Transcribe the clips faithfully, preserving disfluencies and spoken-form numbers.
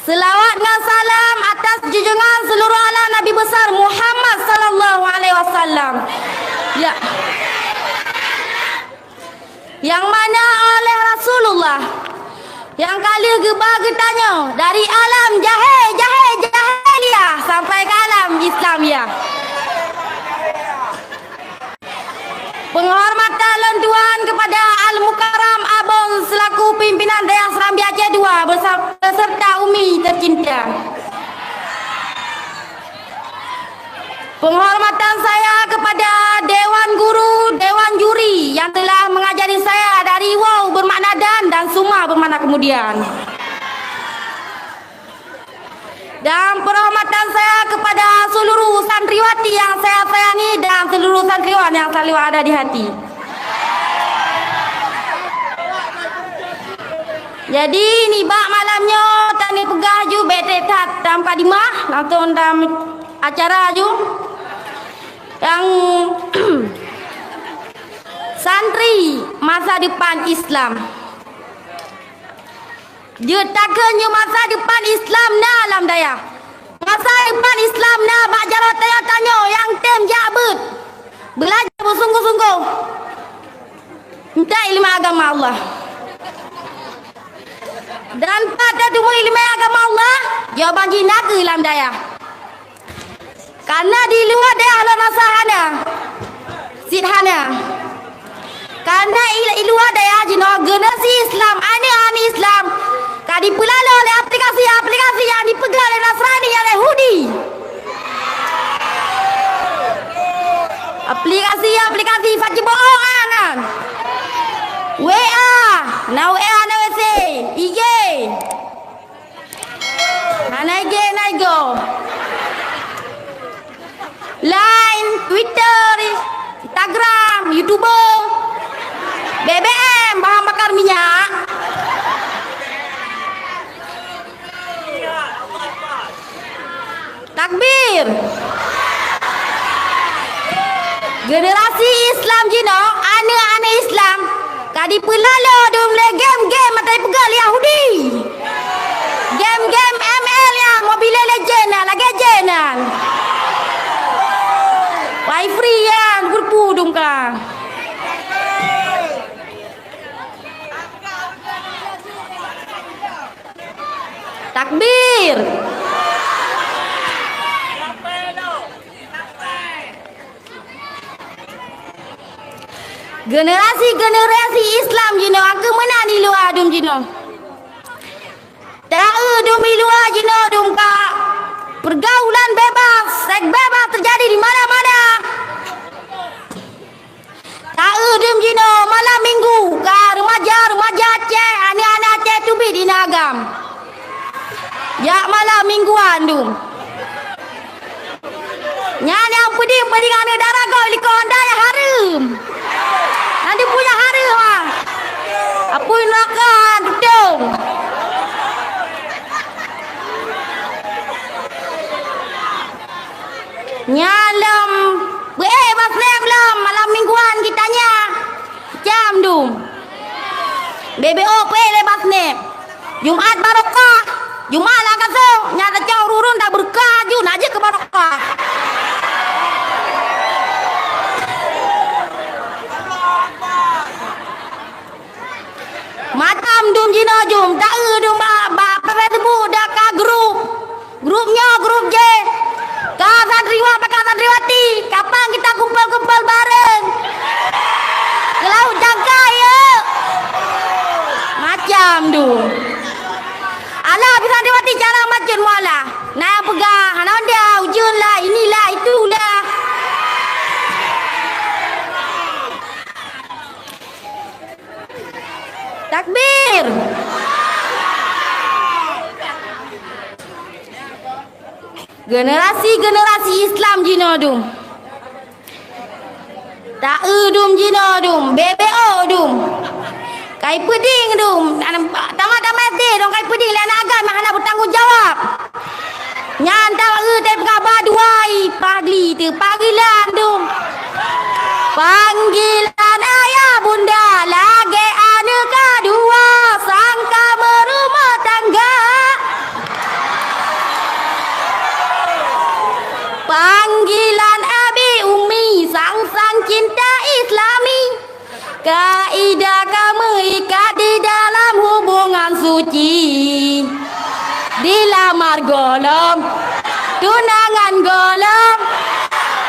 Seulaweuet ngon salam atas junjungan seuluruh alam Nabi Besar Muhammad sallallahu alaihi wasallam. Ya. Nyang mana oleh Rasulullah nyang ka lheueh geuba geutanyoe dari alam jahé-, jahé-, jahiliyah sampai ke alam Islamiyah. Penghormatan lôn tuan kepada Al-Mukarram Abon selaku pimpinan Dayah Serambi Aceh dua bersama, beserta Umi tercinta. Penghormatan saya kepada Dewan Guru, Dewan Juri yang telah mengajari saya dari wau bermakna dan, dan suma bermakna kemudian. Dan penghormatan saya kepada seluruh santriwati yang saya sayangi dan seluruh santriwan yang selalu ada di hati. Jadi, nibak malam nyoe, tanyoe peugah ju bék trép that lam mukadimah, langsung lam acara ju. Nyang santri masa depan Islam. Jeuet takheun nyoe masa depan Islam na lam dayah. Masa depan Islam na bak jaroe tanyoe-tanyoe nyang tem jak beuet. Beulajar beusunggoh-sunggoh. Minta ileumèe agama Allah. Dan pat tatuboh ileumèe agama Allah, jawaban jih na keuh lam dayah. Kareuna di luwa dayah lôn rasa hana, cit hana. Kareuna i, i luwa dayah jinoe generasi Islam, aneuk-aneuk Islam, ka jipeulalo lé aplikasi-aplikasi nyang jipeugah lé Nasrani, nyang Yahudi. Aplikasi-aplikasi saceuboh nyan. W A, na W A, na W C, I G. Hana I G, na I G. Line, Twitter, Instagram, YouTube, B B M, bahan bakar minyak. Takbir! Generasi Islam jinoe, aneuk-aneuk Islam, ka jipeulalo dum lé game-game nyang jipeugah lé Yahudi. Game-game M L nyan, Mobile Legend nyan, lagèe jén nyan. Wifi nyan, peurepu dum ka. Takbir! Generasi-generasi Islam jinoe, nyang keu meunan di luwa dum jinoe. Taeu dum di luwa jinoe dum ka pergaulan bebas, seks bebas terjadi di mana-mana. Taeu dum jinoe malam minggu ka remaja-remaja Aceh, aneuk-aneuk Aceh teubiet inan agam. Jak malam mingguan dum. Nyan nyang peuding-peuding aneuk dara gob likot Honda nyang hareuem. Nyan dipeue nyang hareuem, ah. Apui neuraka tutong. Nyan lom beuék bak snap lom malam mingguan geutanyoe. Macam dum. B B O peuék lé bak snap. Jumat barokah. Jumat lam kasô. Nyan tacok ureueng-ureueng tabeureukat ju, na jeuet keu barokah. Macam dum jinoe jum, taeu dum bak, bak Facebook dak ka grup. Grup nyoe, grup jéh. Ka santriwan, ka santriwati, kapan kita kumpul-kumpul bareng? Keu laôt jangkai, yuk. Macam dum. Alah, bak santriwati cara macam mualah. Na peugah, hana onda, ujeuen lah, inilah, itulah. Takbir! Generasi-generasi Islam jinoe dum. Taeu dum jinoe dum, B B O dum. Kai peuding dum, tamat-tamat S D dong kai peuding lé aneuk agam nyang hana bertanggung jawab. Nyan taeu teuh peugah ba duai, pagli teuh panggilan dum. Panggilan ayah bunda lagèe aneuk ka dua, sangka meurumoh tangga. Kaidah ka meuikat di dalam hubungan suci. Dilamar gohlom, tunangan gohlom,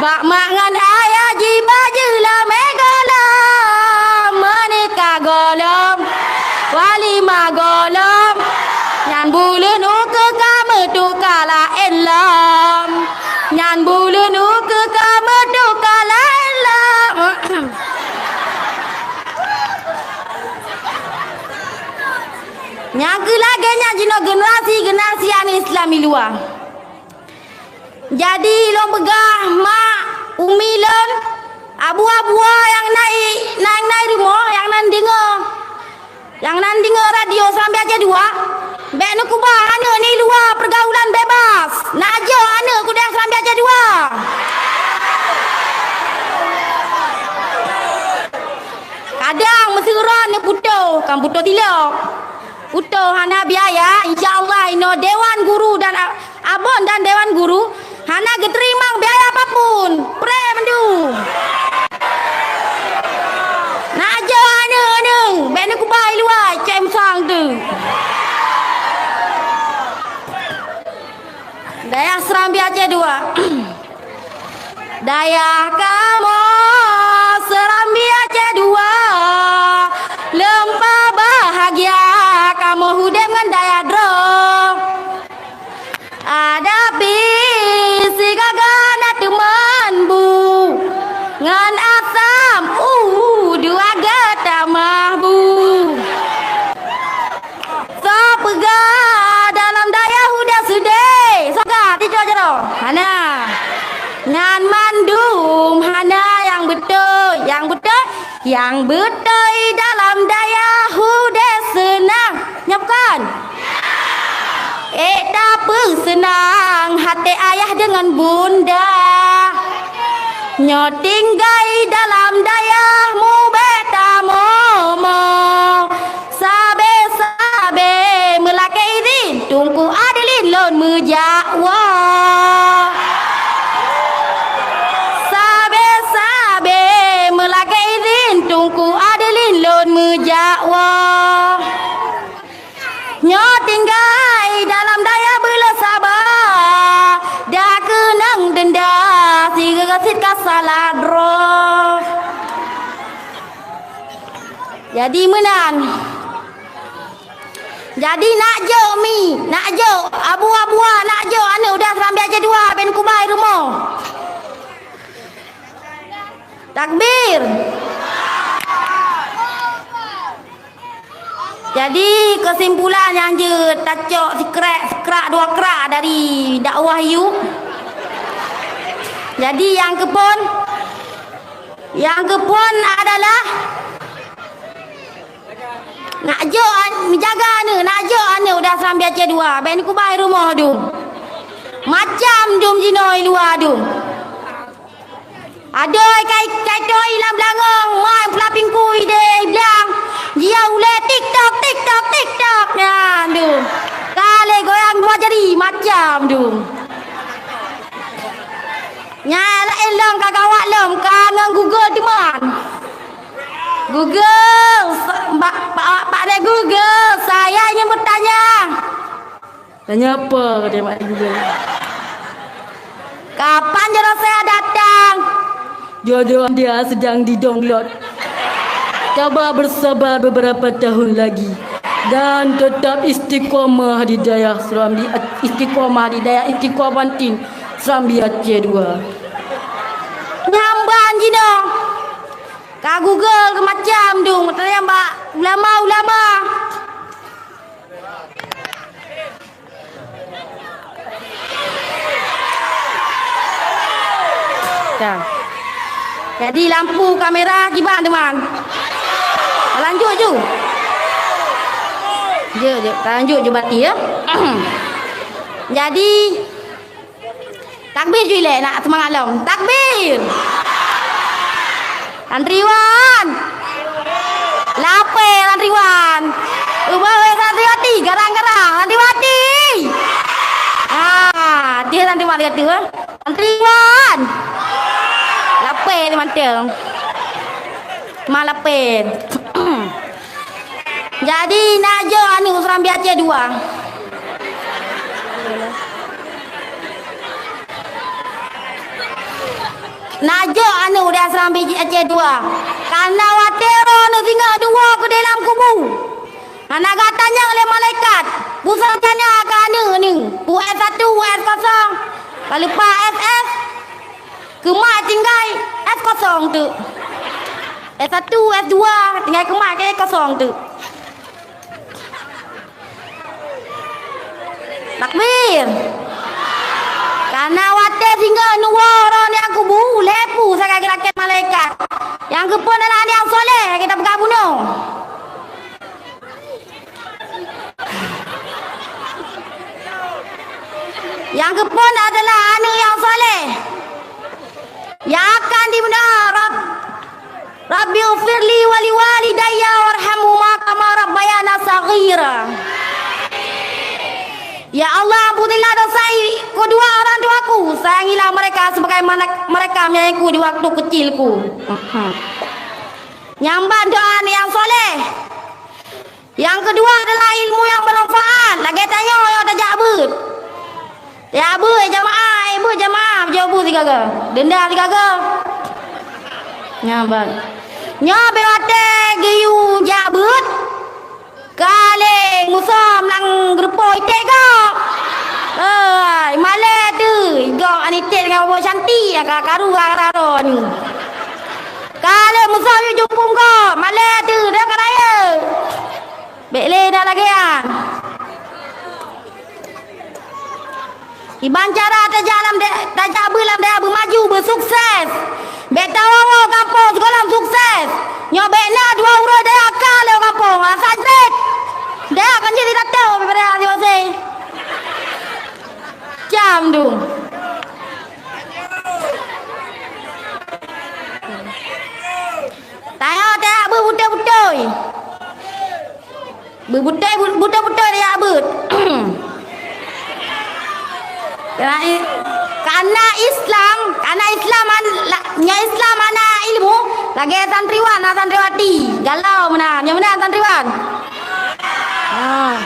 bak mak ngon ayah jiba jeulamé gohlom, meunikah gohlom, walimah gohlom. Nyan buleuen ukeue ka meutuka laén lom. Nyan buleuen ukeue ka meutuka laén lom. Nyang keu lagèe nyan jinoe generasi-generasi aneuk Islam i luwa. Jadi lôn peugah mak, umi lôn, abu-abua nyang na i, nyang na i rumoh, nyang na deungö, nyang na deungö radio Serambi Aceh dua, bèk neukubah aneuk neuh i luwa peurgaulan bebas. Neujok aneuk keu udép Serambi Aceh dua. Kadang meusiuroe neuputôh, kan putôh tilok. Putôh hana biaya, insya Allah inoe Dewan Guru dan a-, Abon dan Dewan Guru hana geuteurimong biaya apapun. Pré mandum. Neujok aneuk-aneuk, bèk neukubah i luwa, cém sang tu. Dayah Serambi Aceh dua. Dayah kamoe Serambi Aceh dua, leumpa bahagia kamoe udép ngon dayah droe. Adak pih sigaga na teuman bu, ngon asam u dua geutamah bu. Soe peugah dalam dayah udép seudeh? Soe ka tijoe jaroe? Hana. Nyan mandum hana nyang beutôi. Nyang beutôi, nyang beutôi dalam dayah udép seunang. Nyo bukon? Ék tapeuseunang até ayah deungon bunda. Nyoe tinggai dalam dayah mubèk tamoe-moe. Sabé-sabé meulakèe idhin Teungku Adelin lôn meujak woe. Sabé-sabé meulakèe idhin Teungku Adelin lôn meujak woe. Nyoe tinggai dalam dayah beuleuh saba, dak keunong denda sigoe cit ka salah droe. Jadi meunan. Jadi nak jok mi, nak jok abu-abua, nak jok aneuk udép Serambi Aceh dua, bèk neukubah i rumoh. Takbir. Jadi keusimpulan nyang jeuet tacok sikrak, sikrak dua krak dari dakwah yue. Jadi nyang keuphon, nyang keuphon adalah nak jok an-, meujaga aneuk, nak jok aneuk udép Serambi Aceh dua, bèk neukubah i rumoh dum. Macam dum jinoe i luwa dum. Adoe kai, kai toi lam beulangong, mai peulaping kui deh blang. Jiyue ulèe TikTok, TikTok, TikTok. Nyan dum. Ka lé goyang dua jari macam dum. Nyan laén lom ka gawat lom, ka ngon Google teuma. Google, sa-, bak, bak, bak deh Google, saya ingin bertanya. Tanya apa? Kata Mak Ibu. Kapan jodoh saya datang? Jodoh dia sedang di download. Coba bersabar beberapa tahun lagi dan tetap istiqomah di dayah Serambi, istiqomah di dayah istiqomah Serambi Aceh dua. Nyamban jinoe. Ka Google ke macam tu, tanya bak ulama-ulama. Dah. Jadi lampu kamera kiban teuma. Lanjut ju. Jeuet, jeuet. Lanjut ju berarti ya. Jadi takbir ju ilèe nak seumangat lom. Takbir. Santriwan! Lapée santriwan! Ubah wéh santriwati, garang-garang santriwati! Ah, dia santriwan dia tu, eh. Santriwan! Lapée tu mantong. Malapén. Jadi, na jok aneuk u Serambi Aceh dua. Na jok aneuk u Serambi Aceh dua. Karena watèe roh aneuk singoh dua keudéh lam kubu. Hana geutanyong lé malaikat, peue soe tanyong keu aneuk nyoe, peue S satu, peue S kosong. Ka leupah S S, keumat tinggai S kosong teuk. S satu, S dua, tinggai keumat keu S kosong teuk. Takbir. Karena watèe singoh neuwoe roh nyan kubu, lhèe peue sagai geulakèe malaikat. Nyang keuphôn adalah aneuk nyang soleh, nyang ka tapeugah bunoe. Nyang keuphôn adalah aneuk nyang saleh, nyang akan dibeuna, Rab-, "Rabbighfirli wa liwalidayya warhamhuma kama rabbayani shaghira." Ya Allah, ampunilah dosa i-, kedua orang tuaku, sayangilah mereka sebagaimana mereka menyayangiku di waktu kecilku. Nyang ban doa aneuk nyang saleh. Nyang keudua adalah ilmu nyang beumanfaat. Lagèe tanyoe nyang tajak beuet. Tajak beuet jamaah, eh, beuet jamaah, jok beuet sigaga. Denda sigaga. Nyan ban. Nyoe bèk watèe geuyue jak beuet. Ka lé musoh lam geureupoh iték gob. Hai, malèe teuh. Gob aneuk iték ngon boh cantik, ka karu ka raro nyoe. Ka lé musoh yue jumpung gob, malèe teuh, dah ka rayeuk. Bèk lé na lagèe nyan. Kiban cara tajak lam da-, tajak beuet lam dayah beumaju, beusukses. Bèk tawoe-woe gampông sigohlom sukses. Nyoe bèk na dua uroe dayah ka lé gampông, asai jrét. Dayah kan jadi tato, bèk pada hati-hati. Cam dong. Tayang tajak beuet beutôi-beutôi. Beuet beutôi, beutôi-beutôi tajak beuet. Karena i-, karena Islam, karena Islam an-, la-, nyoe Islam hana ilmu, lagèe santriwan, hana santriwati. Galau meunan, nyoe meunan santriwan. Ha.